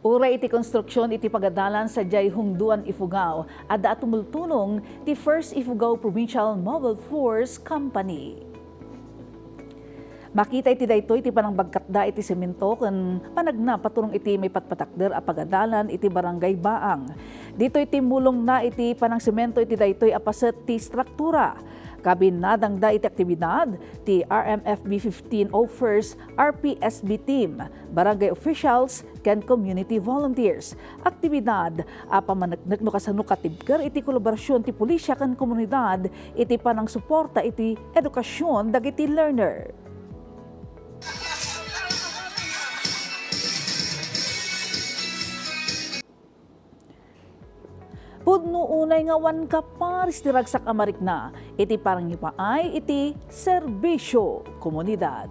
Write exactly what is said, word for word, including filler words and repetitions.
Uray iti konstruksion iti pagadalan sadiay Hungdoan, Ifugao, adda a tumultulong ti First Ifugao Provincial Mobile Force Company. Makita iti daytoy ti panangbagkatda iti semento ken panagna patulong iti maipatpatakder a pagadalan iti Barangay Baang. Ditoy timmulongna iti panangsemento iti daytoy a paset ti struktura. Kabinnadangda iti aktibidad ti R M F B fifteen oh first R P S B team, barangay officials, ken community volunteers. Aktibidad a pamaneknek no kasano katibker iti kolaborasion ti pulisya ken komunidad iti panangsuporta iti edukasyon dagiti learner. Pudno unay nga awan kaparis ti ragsak a marikna iti pangipaay iti serbisyo komunidad.